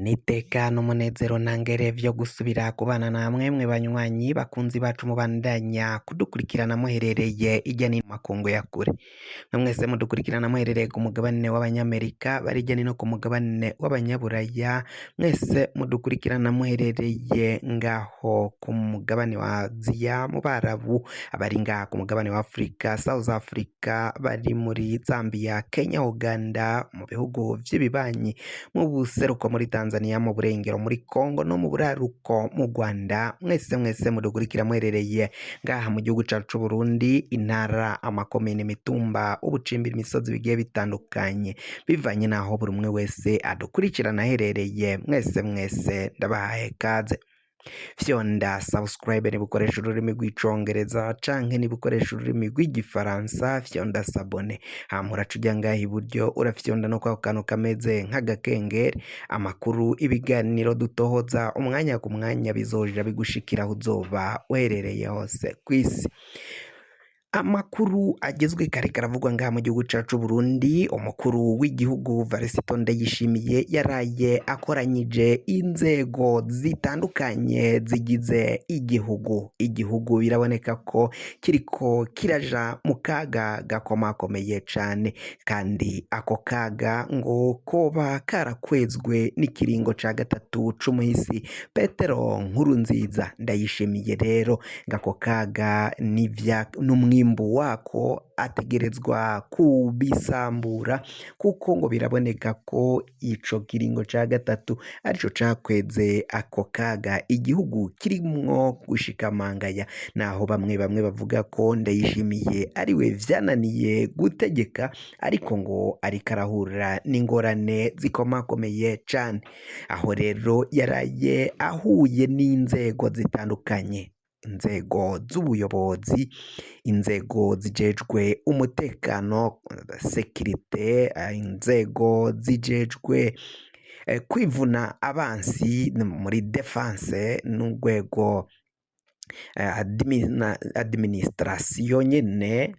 N'iteka n'umunezero ntangere vyo gusubira kubana namwe mwe banywanyi bakunzi bacu mubandanya kudukurikirana muherereye irya n'ino makungu ya kure. Mwe mwese mudukurikirana muherereye ku mugabane w'abanyamerika, bari hirya no ku mugabane w'abanyaburaya, mwese mudukurikirana muherereye ngaho ku mugabane wa Aziya, mu Barabu, abari ngaha ku mugabane wa Afrika, South Africa, bari muri Zambia, Kenya, Uganda, mu bihugu vy'ibibanyi, mu buseruko muri Tanzania, mu burengero muri Congo no mu buraruko mu Rwanda, mwese mwese mudukurikira muherereye ngaha mu gihugu cacu c'Uburundi, intara, amakomine, imitumba, ubucimbiri, imisozi bigiye bitandukanye, bivanye n'aho buri umwe wese adukurikirana aherereye, mwese mwese ndabahaye kaze. Fyonda subscribe niba ukoresha ururimi rw'icongereza canke niba ukoresha ururimi rw'igifaransa, fyonda s'abonner, hama uraca uja ngaha iburyo urafyonda no kwako kantu kameze nk'agakengeri. Amakuru, ibiganiro dutohoza umwanya ku mwanya bizoja bigushikira aho uzoba uherereye hose kw'isi. Amakuru agezwe kare karavugwa ngaha mu gihugu cacu Burundi, umukuru w'igihugu Varisito Ndayishimiye yaraye akoranyije inzego zitandukanye zigize igihugu. Igihugu biraboneka ko kiriko kiraja mu kaga gakomakomeye cane, kandi ako kaga ngo koba karakwezwe n'ikiringo ca gatatu c'umuhisi Petero Nkurunziza. Ndayishimiye rero ngo ako kaga n'ivya n'umwimbu wako ategerezwa kubisambura, kuko ngo biraboneka ko ico kiringo ca gatatu arico cakweze ako kaga igihugu kirimwo gushikamangaya, naho bamwe bamwe bavuga ko Ndayishimiye ariwe vyananiye gutegeka, ariko ngo ariko arahura n'ingorane zikomakomeye cane. Aho rero yaraye ahuye n'inzego zitandukanye, inzego z'ubuyobozi, inzego zijejwe umutekano sécurité, inzego zijejwe kwivuna abansi muri défense, n'urwego administration nyene,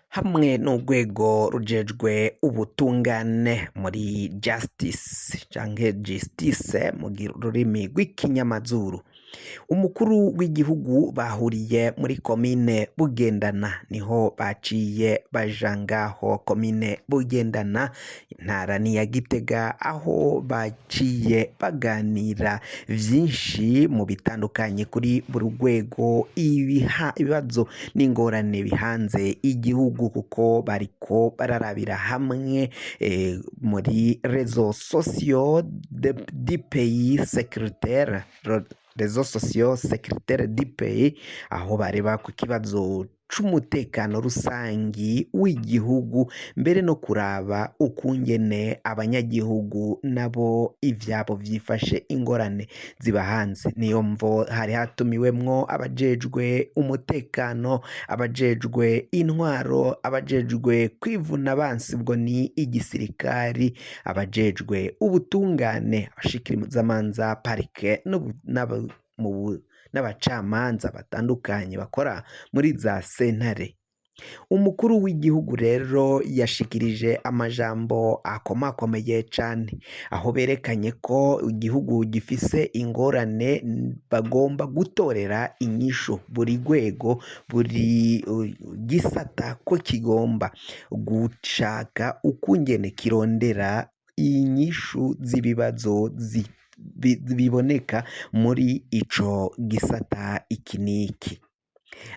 hamwe n'urwego rujejwe ubutungane muri justice canke justice mu rurimi rw'ikinyamazuru. Umukuru w'igihugu bahuriye muri komine Bugendana, niho baciye baja ngaho komine Bugendana, intara ni ya Gitega, aho baciye baganira vyinshi mu bitandukanye kuri buri rwego, ibibazo n'ingorane bihanze igihugu, kuko bariko bararabira hamwe muri réseaux sociaux du pays sécuritaire, réseaux sociaux sécuritaire du pays, aho bareba ku kibazo c'umutekano rusangi w'igihugu, mbere no kuraba ukungene abanyagihugu nabo ivyabo vyifashe, ingorane ziba hanze. Niyo mvo hari hatumiwemwo abajejwe umutekano, abajejwe intwaro, abajejwe kwivuna abansi, ubwo ni igisirikari, abajejwe ubutungane, abashikirizamanza, parquet, n'abacamanza batandukanye bakora muri za sentare. Umukuru w'igihugu rero yashikirije amajambo akomakomeye cane, aho berekanye ko igihugu gifise ingorane bagomba gutorera inyishu, buri rwego, buri gisata ko kigomba gushaka ukungene kirondera inyishu z'ibibazo biboneka muri ico gisata iki n'iki.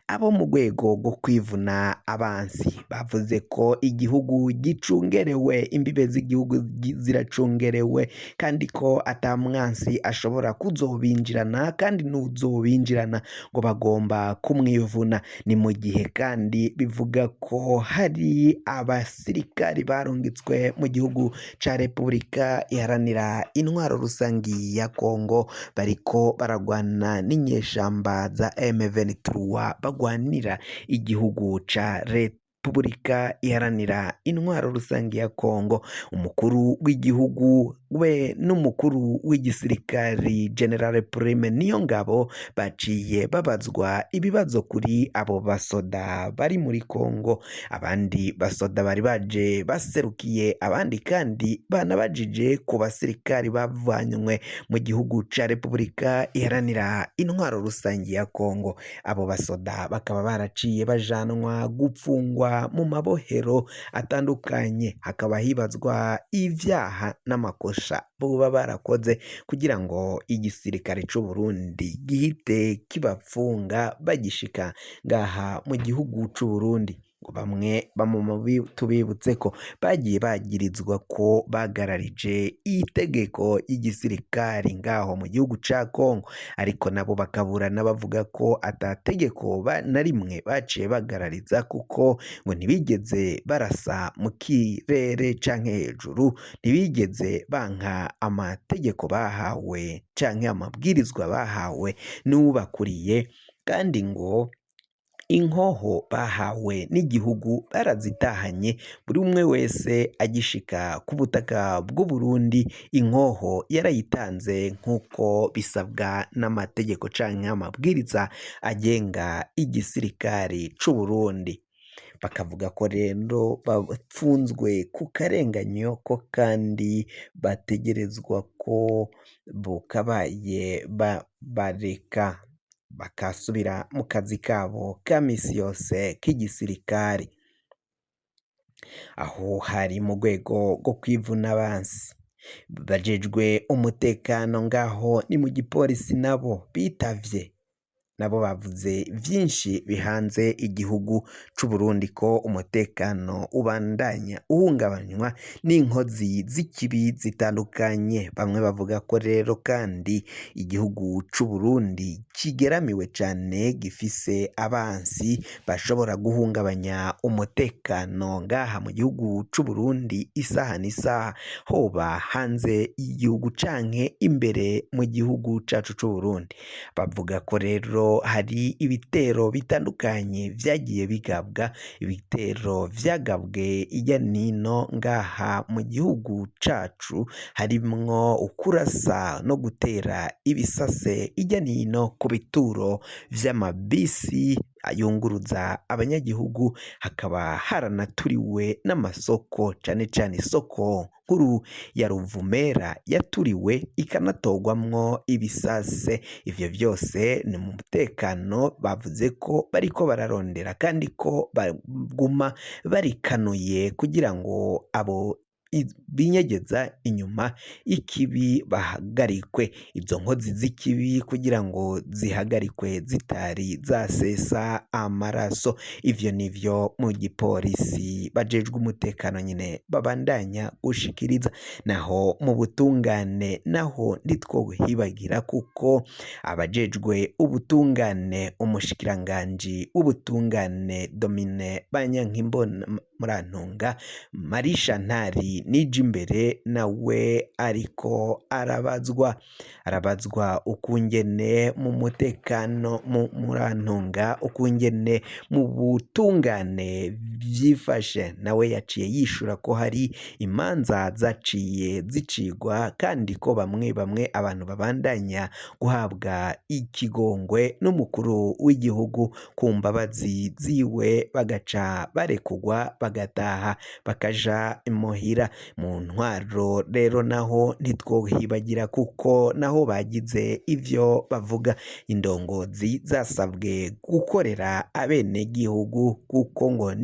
Abo mu rwego rwo kwivuna abansi bavuze ko igihugu gicungerewe, imbibe z'igihugu ziracungerewe, kandi ko ata mwansi ashobora kuzobinjirana, kandi n'uzobinjirana ngo bagomba kumwivuna. Ni mu gihe kandi bivuga ko hari abasirikari barungitswe mu gihugu ca Repubulika Iharanira Intwaro Rusangi ya Kongo, bariko baragwana n'inyeshamba za M23, bagwanira igihugu ca Repubulika Iharanira Intwaro Rusangi ya Kongo. Umukuru w'igihugu we n'umukuru w'igisirikari General Prime Niyongabo baciye babazwa ibibazo kuri abo basoda bari muri Kongo. Abandi basoda bari baje baserukiye abandi kandi banabajije ku basirikari bavanywe mu gihugu ca Repubulika Iharanira Intwaro Rusangi ya Kongo. Abo basoda bakaba baraciye bajanwa gupfungwa mu mabohero atandukanye, hakaba hibazwa ivyaha n'amakosa boba barakoze kugira ngo igisirikare c'u Burundi gihite kibapfunga bagishika ngaha mu gihugu c'u Burundi. Ngo bamwe tubibutse ko bagiye bagirizwa ko bagararije itegeko ry'igisirikari ngaho mu gihugu ca Kongo, ariko nabo bakaburana bavuga ko ata tegeko na rimwe baciye bagarariza, kuko ngo ntibigeze barasa mu kirere canke hejuru, ntibigeze banka amategeko bahawe canke amabwirizwa bahawe n'uwubakuriye, kandi ngo inkoho bahawe n'igihugu barazitahanye, buri umwe wese agishika ku butaka bw'Uburundi inkoho yarayitanze nk'uko bisabwa n'amategeko canke amabwiriza agenga igisirikari c'Uburundi. Bakavuga ko rero bapfunzwe ku karenganyo ko kandi bategerezwa ko bokabaye bareka bakasubira mu kazi kabo ka misi yose k'igisirikari. Aho hari mu rwego rwo kwivuna abansi. Bajejwe umutekano ngaho ni mu gipolisi nabo bitavye, nabo bavuze vyinshi bihanze igihugu c'Uburundi ko umutekano ubandanya uhungabanywa n'inkozi z'ikibi zitandukanye. Bamwe bavuga ko rero kandi igihugu c'Uburundi kigeramiwe cane, gifise abansi bashobora guhungabanya umutekano ngaha mu gihugu c'Uburundi isaha n'isaha, hoba hanze y'igihugu canke imbere mu gihugu cacu c'Uburundi. Bavuga ko rero hari ibitero bitandukanye vyagiye bigabwa, ibitero vyagabwe irya nino ngaha mu gihugu cacu, harimwo ukurasa no gutera ibisase irya nino ku bituro vy'amabisi yunguruza abanyagihugu, hakaba haranaturiwe n'amasoko, cane cane isoko nkuru ya Ruvumera yaturiwe ikanatorwamwo ibisase. Ivyo vyose ni mu mutekano bavuze ko bariko bararondera kandi ko baguma barikanuye kugira ngo abo binyegeza inyuma y'ikibi bahagarikwe, izo nkozi z'ikibi kugira ngo zihagarikwe zitari zasesa amaraso. Ivyo nivyo mu gipolisi bajejwe umutekano nyene babandanya gushikiriza. Naho mu butungane naho ntitwohibagira, kuko abajejwe ubutungane, umushikiranganji w'ubutungane Domine Banyankimbona Murantunga Marie Chantal Nijimbere nawe ariko arabazwa ukungene mu mutekano mu Murantunga, ukungene mu butungane vyifashe. Nawe yaciye yishura ko hari imanza zaciye zicigwa kandi ko bamwe bamwe abantu babandanya guhabwa ikigongwe n'umukuru w'igihugu ku mbabazi ziwe, bagaca barekugwa bagataha bakaja imuhira. Mu ntwaro rero naho ntitwohibagira, kuko naho bagize ivyo bavuga. Indongozi zasabwe gukorera abenegihugu kuko ngo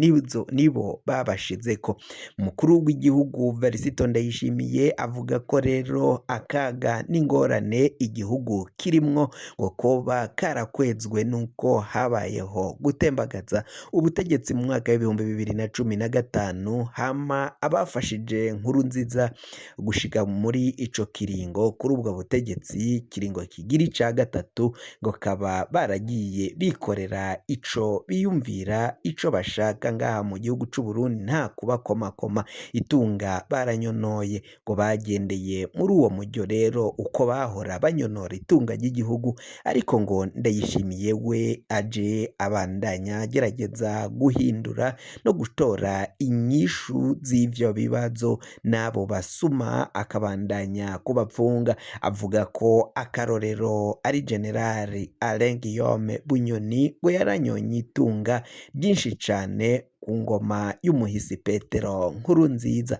nibo babashizeko. Umukuru w'igihugu Varisito Ndayishimiye avuga ko rero akaga n'ingorane igihugu kirimwo ngo koba karakwezwe nuko habayeho gutembagaza ubutegetsi mu mwaka w'ibihumbi bibiri na cumi na gatanu, hama abafashije Nkurunziza gushika muri ico kiringo kuri ubwo butegetsi, kiringo kigira ica gatatu, ngo kaba baragiye bikorera ico biyumvira, ico bashaka ngaha mu gihugu c'Uburundi, nta kubakomakoma, itunga baranyonoye. Ngo bagendeye muri uwo mujyo rero uko bahora banyonora itunga ry'igihugu, ariko ngo Ndayishimiye we aje abandanya agerageza guhindura no gutora inyishu z'ivyo bibazo. ibibazo n'abo basuma akabandanya kubapfunga. Avuga ko akarorero ari Generali Alain Guillaume Bunyoni ngo yaranyonye itunga ryinshi cane ku ngoma y'umuhisi Petero Nkurunziza.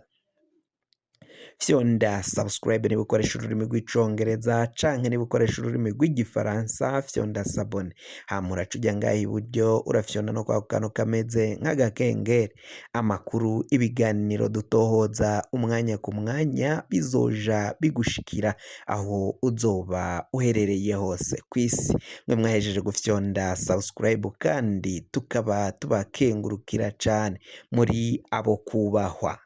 Fyonda subscribe niba ukoresha ururimi rw'icongereza canke niba ukoresha ururimi rw'igifaransa, fyonda s'abonner. Hama uraca uja ngaha iburyo, urafyonda no kwako kantu kameze nk'agakengeri. Amakuru, ibiganiro dutohoza umwanya ku mwanya bizoja bigushikira aho uzoba uherereye hose kw'isi. Mwe mwahejeje gufyonda subscribe kandi tukaba tubakengurukira cane, muri abo kubahwa.